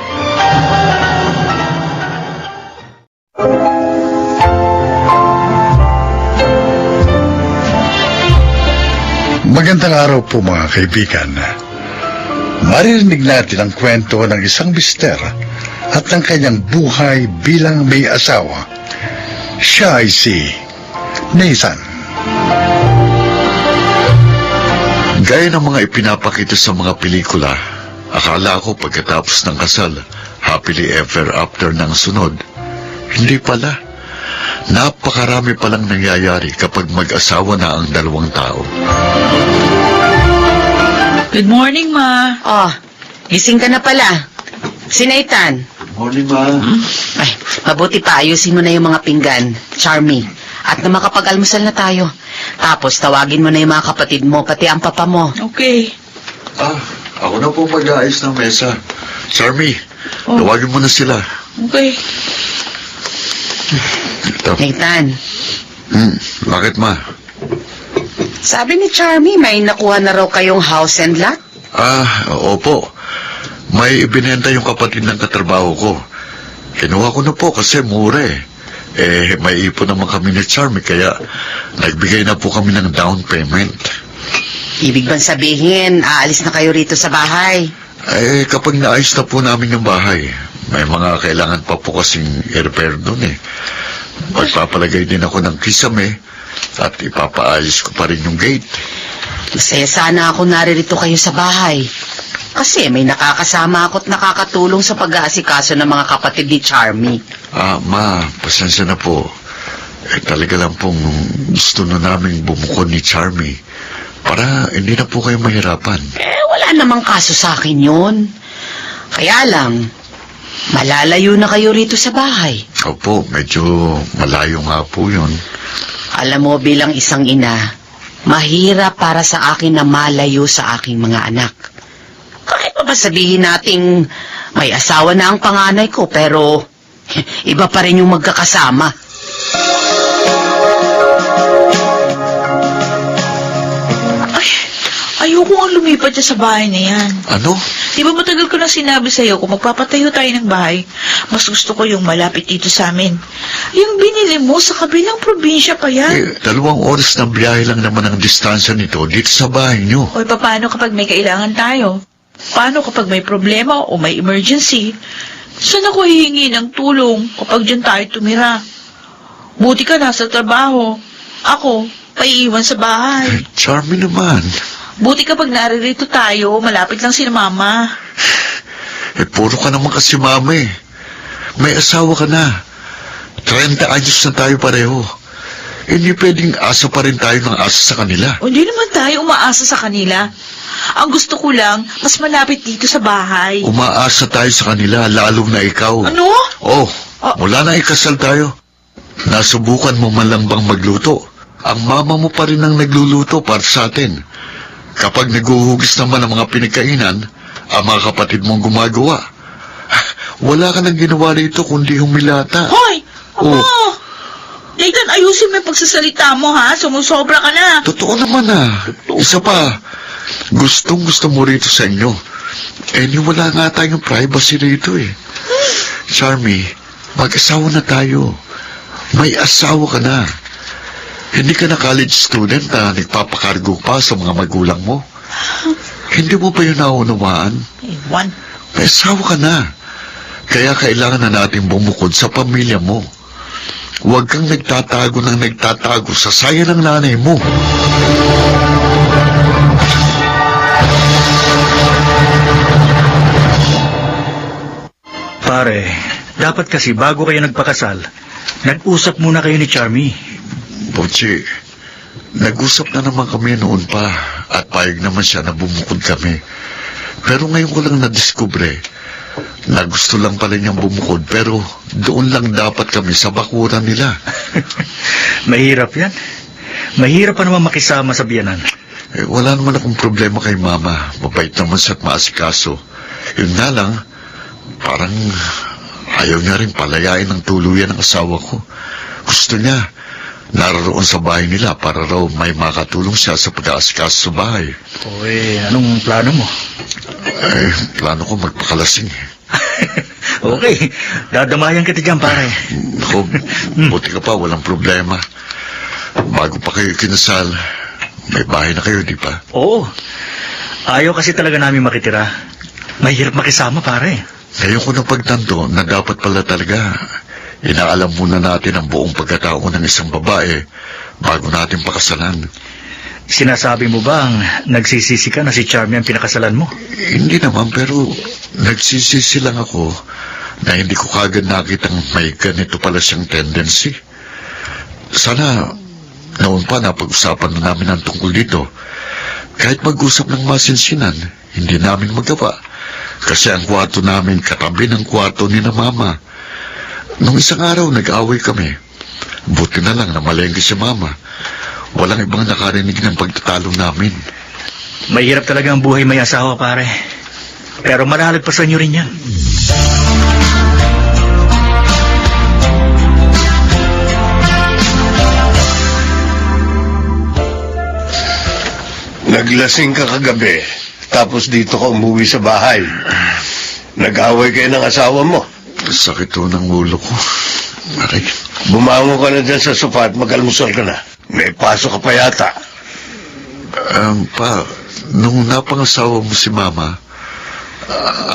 Magandang araw po mga kaibigan. Maririnig natin ang kwento ng isang mister at ng kanyang buhay bilang may asawa. Siya ay si Nathan. Gaya ng mga ipinapakita sa mga pelikula, akala ko pagkatapos ng kasal, happily ever after ng sunod. Hindi pala. Napakarami palang nangyayari kapag mag-asawa na ang dalawang tao. Good morning, Ma. Oh, gising ka na pala. Si Nathan. Morning, Ma. Ay, mabuti pa ayusin mo na yung mga pinggan, Charmy. At na makapag-almusal na tayo. Tapos tawagin mo na yung mga kapatid mo, pati ang papa mo. Okay. Ako na po mag-aayos ng mesa. Charmy, Oh. tawagin mo na sila. Okay. Ito. Nathan, Bakit, Ma? sabi ni Charmy may nakuha na raw kayong house and lot? Opo. May ibinenta yung kapatid ng katrabaho ko. Kinuha ko na po kasi mura eh. May ipon naman kami ni Charmy kaya nagbigay na po kami ng down payment. Ibig bang sabihin, aalis na kayo rito sa bahay? Kapag naayos na po namin yung bahay, may mga kailangan pa po kasing i-repair doon eh. Magpapalagay din ako ng kisame at ipapaayos ko pa rin yung gate. Masaya sana ako naririto kayo sa bahay. Kasi may nakakasama ako't nakakatulong sa pag-aasikaso ng mga kapatid ni Charmy. Ma, pasensya na po. Talaga lang pong gusto na namin bumukod ni Charmy para hindi na po kayo mahirapan. Wala namang kaso sa akin yun. Kaya lang, malalayo na kayo rito sa bahay. Opo, medyo malayo nga po yun. Alam mo, bilang isang ina, mahirap para sa akin na malayo sa aking mga anak. Kahit pa ba sabihin nating may asawa na ang panganay ko, pero iba pa rin yung magkakasama. Ayoko ang lumipat siya sa bahay na yan. Ano? Di ba matagal ko na sinabi sa'yo kung magpapatayo tayo ng bahay, mas gusto ko yung malapit dito sa amin. Yung binili mo sa kabilang probinsya pa yan. 2 oras na biyahe lang naman ang distansya nito dito sa bahay niyo. O paano kapag may kailangan tayo? Paano kapag may problema o may emergency? Saan ako hihingi ng tulong kapag dyan tayo tumira? Buti ka nasa trabaho. Ako, paiiwan sa bahay. Charmy naman. Buti kapag naririto tayo, malapit lang si Mama. Puro ka naman kasi mama eh. May asawa ka na. 30 anyos na tayo pareho. Hindi pwedeng asa pa rin tayo ng asa sa kanila. O, hindi naman tayo umaasa sa kanila. Ang gusto ko lang, mas malapit dito sa bahay. Umaasa tayo sa kanila, lalo na ikaw. Ano? Oh, mula na ikasal tayo. Nasubukan mo man lang bang magluto? Ang mama mo pa rin ang nagluluto para sa atin. Kapag naguhugis naman ang mga pinagkainan, ang mga kapatid mong gumagawa. Wala ka nang ginawa rito kundi humilata. Hoy! Aba! Oh. Nathan, ayusin mo yung pagsasalita mo, ha? Sumusobra ka na. Totoo naman Isa pa, gustong-gusto mo rito sa inyo. Wala nga tayong privacy rito eh. Charmy, mag-asawa na tayo. May asawa ka na. Hindi ka na college student na nagpapakargo pa sa mga magulang mo. Hindi mo ba yun naunawaan? Ewan. May asawa ka na. Kaya kailangan na natin bumukod sa pamilya mo. Huwag kang nagtatago sa saya ng nanay mo. Pare, dapat kasi bago kayo nagpakasal, nag-usap muna kayo ni Charmy. Pochi, nag-usap na naman kami noon pa at payag naman siya na bumukod kami. Pero ngayon ko lang nadiskubre na gusto lang pala niyang bumukod pero doon lang dapat kami sa bakuran nila. Mahirap yan. Mahirap pa naman makisama sa biyanan. Wala naman akong problema kay mama. Mabait naman siya at maasikaso. Yun nga lang, parang ayaw niya rin palayain ng tuluyan ng asawa ko. Gusto niya naroon sa bahay nila para raw may makatulong siya sa pag-aasikaso sa bahay. Anong plano mo? Plano ko magpakalasing. Okay, dadamayan kita dyan, pare. Ako, buti ka pa, walang problema. Bago pa kayo kinasal, may bahay na kayo, di ba? Oo. Ayaw kasi talaga namin makitira. Mahirap makisama, pare. Ngayon ko napagtanto na dapat pala talaga inaalam muna natin ang buong pagkatao ng isang babae bago natin pakasalan. Sinasabi mo bang nagsisisi ka na si Charmy ang pinakasalan mo? Hindi naman, pero nagsisisi lang ako na hindi ko kagad nakitang may ganito pala siyang tendency. Sana noon pa napag-usapan na namin ang tungkol dito. Kahit mag-usap ng masinsinan, hindi namin magawa. Kasi ang kwarto namin katabi ng kwarto ni na mama. Nung isang araw nag-away kami. Buti na lang na malengke si mama. Walang ibang nakarinig ng pagtatalo namin. Mahirap talaga ang buhay may asawa, pare. Pero malalagpasan nyo rin yan. Naglasing ka kagabi, tapos dito ka umuwi sa bahay. Nag-away kayo ng asawa mo. Sakit to ng ulo ko. Aray. Bumangon ka na dyan sa sofa at mag-almusal ka na. May pasok ka pa yata. Pa, nung napangasawa mo si mama,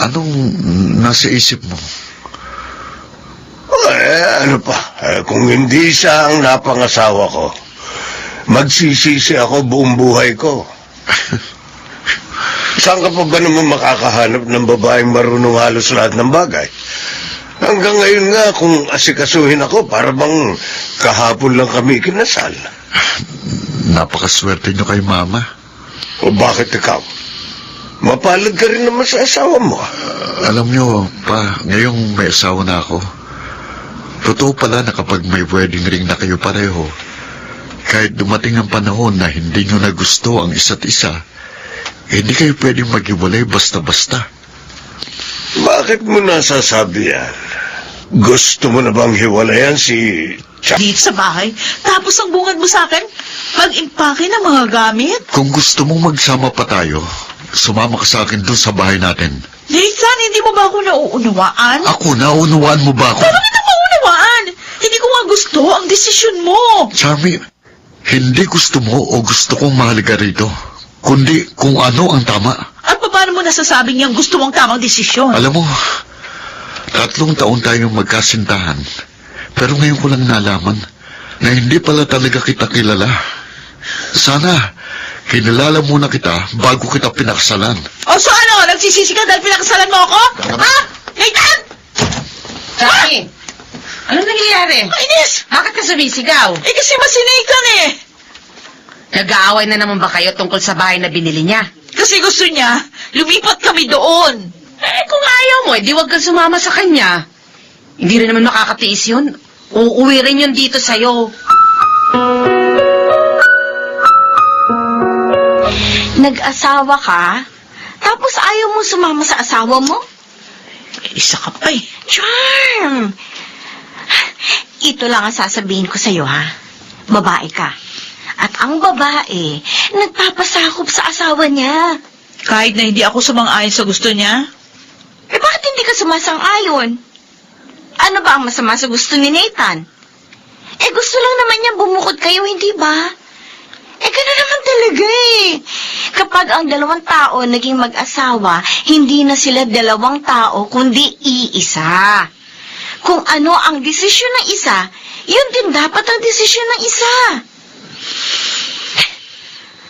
anong nasa isip mo? Ano pa, kung hindi siya ang napangasawa ko, magsisisi ako buong buhay ko. Saan ka pa ba naman makakahanap ng babaeng marunong halos lahat ng bagay? Hanggang ngayon nga, kung asikasuhin ako, para bang kahapon lang kami kinasal. Napakaswerte nyo kay mama. O bakit ikaw? Mapalad ka rin naman sa asawa mo. Alam nyo, pa, ngayong may asawa na ako, totoo pala na kapag may wedding ring na kayo pareho, kahit dumating ang panahon na hindi nyo na gusto ang isa't isa, hindi kayo pwedeng maghiwalay basta-basta. Bakit mo nasasabi yan? Gusto mo na bang hiwalayan si Dito sa bahay? Tapos ang bungad mo sa akin? Mag-impake ng mga gamit? Kung gusto mong magsama pa tayo, sumama ka sa akin doon sa bahay natin. Nathan, hindi mo ba ako nauunawaan? Ako, naunawaan mo ba ako? Bakit hindi maunawaan? Hindi ko nga gusto ang desisyon mo. Charmy, hindi gusto mo o gusto kong mahalaga rito, kundi kung ano ang tama. At paano mo nasasabing yung gusto mong tamang desisyon? Alam mo, 3 taon tayong magkasintahan, pero ngayon ko lang nalaman na hindi pala talaga kita kilala. Sana, kinilala muna kita bago kita pinakasalan. O so ano, nagsisisi ka dahil pinakasalan mo ako? Ha? Nathan! Charmy, anong nangyayari? Inis! Bakit ka sumisigaw? Eh kasi masinaitan eh. Nag-aaway na naman ba kayo tungkol sa bahay na binili niya? Kasi gusto niya, lumipat kami doon. Eh, kung ayaw mo, di wag kang sumama sa kanya. Hindi rin naman makakatiis yun. Uuwi rin yun dito sa'yo. Nag-asawa ka? Tapos ayaw mo sumama sa asawa mo? Isa ka pa eh. Charm! Ito lang ang sasabihin ko sa'yo, ha? Babae ka. At ang babae, nagpapasakop sa asawa niya. Kahit na hindi ako sumang-ayon sa gusto niya? Eh, bakit hindi ka sumasang-ayon? Ano ba ang masama sa gusto ni Nathan? Eh, gusto lang naman niya bumukod kayo, hindi ba? Eh, gano'n naman talaga eh. Kapag ang 2 tao naging mag-asawa, hindi na sila 2 tao, kundi iisa. Kung ano ang desisyon ng isa, yun din dapat ang desisyon ng isa.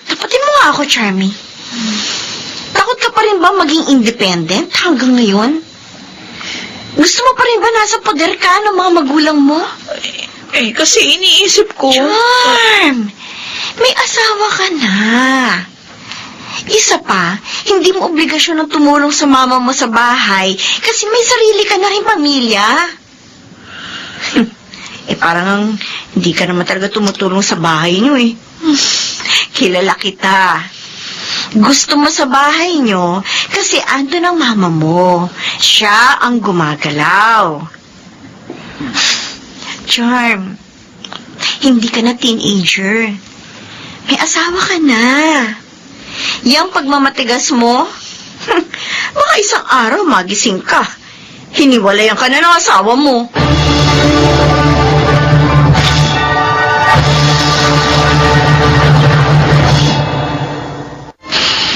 Tapatin mo nga ako, Charmy. Takot ka pa rin ba maging independent hanggang ngayon? Gusto mo pa rin ba nasa poder ka ng mga magulang mo? Eh, kasi iniisip ko... Charm! May asawa ka na. Isa pa, hindi mo obligasyon ng tumulong sa mama mo sa bahay kasi may sarili ka na rin pamilya. Eh, parang hindi ka naman talaga tumutulong sa bahay niyo eh. Kilala kita. Gusto mo sa bahay niyo kasi ando ng mama mo. Siya ang gumagalaw. Charm, hindi ka na teenager. May asawa ka na. Yang pagmamatigas mo, baka isang araw magising ka. Hiniwalayan ka na ng asawa mo.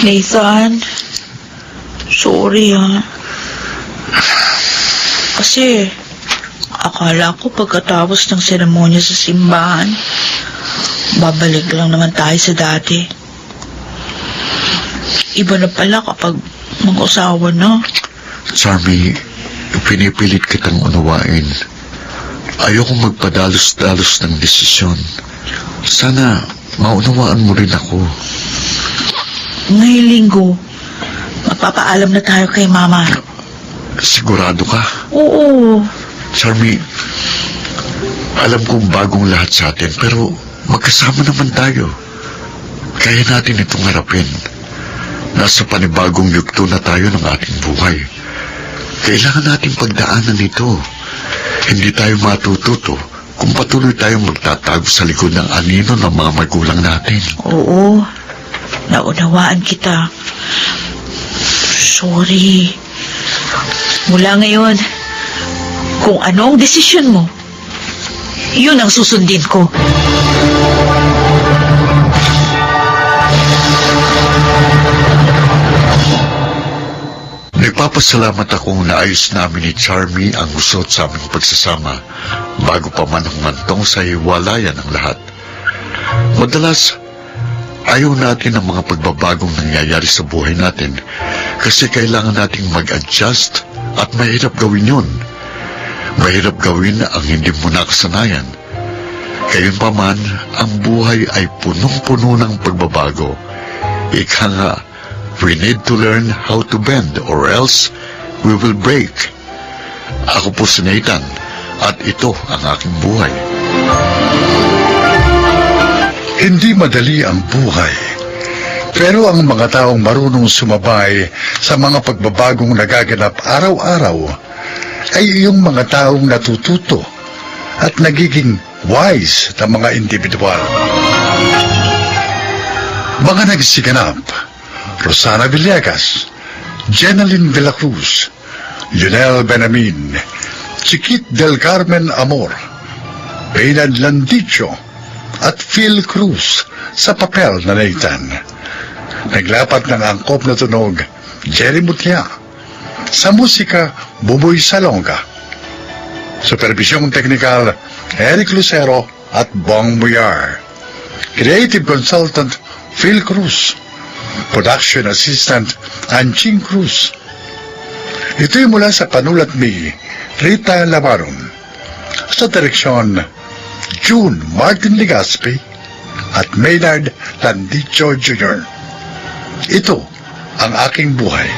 Nathan, sorry ha. Kasi, akala ko pagkatapos ng seremonya sa simbahan, babalik lang naman tayo sa dati. Iba na pala kapag mag-asawa na. Charmy, pinipilit kitang unawain. Ayokong magpadalos-dalos ng desisyon. Sana maunawaan mo rin ako. Ngayong linggo, magpapaalam na tayo kay Mama. Sigurado ka? Oo. Charmy, alam kong bagong lahat sa atin, pero magkasama naman tayo. Kaya natin itong harapin. Nasa panibagong yugto na tayo ng ating buhay. Kailangan natin pagdaanan ito. Hindi tayo matututo kung patuloy tayong magtatago sa likod ng anino ng mga magulang natin. Oo. Naunawaan kita. Sorry. Mula ngayon, kung ano ang desisyon mo, yun ang susundin ko. Nagpapasalamat akong naayos namin ni Charmy ang usot sa aming pagsasama bago pa man humantong sa hiwalayan ang lahat. Madalas, ayaw natin ang mga pagbabagong nangyayari sa buhay natin kasi kailangan nating mag-adjust at mahirap gawin yun. Mahirap gawin ang hindi mo nakasanayan. Gayunpaman, ang buhay ay punong-puno ng pagbabago. Ika nga, we need to learn how to bend or else we will break. Ako po si Nathan at ito ang aking buhay. Hindi madali ang buhay. Pero ang mga taong marunong sumabay sa mga pagbabagong nagaganap araw-araw ay yung mga taong natututo at nagiging wise na mga individual. Mga nagsiganap, Rosana Villegas, Jeneline de la Cruz, Lionel Benamin, Chiquit del Carmen Amor, Reynald Landicho, at Phil Cruz sa papel na Nathan. Naglapat ng angkop na tunog, Jerry Mutia. Sa musika, Buboy Salonga. Supervisyong teknikal, Eric Lucero at Bong Muyar. Creative consultant, Phil Cruz. Production assistant, Anching Cruz. Ito'y mula sa panulat ni Rita Lavaron. Sa direksyon, June Martin Legaspi at Maynard Landicho Jr. Ito ang aking buhay.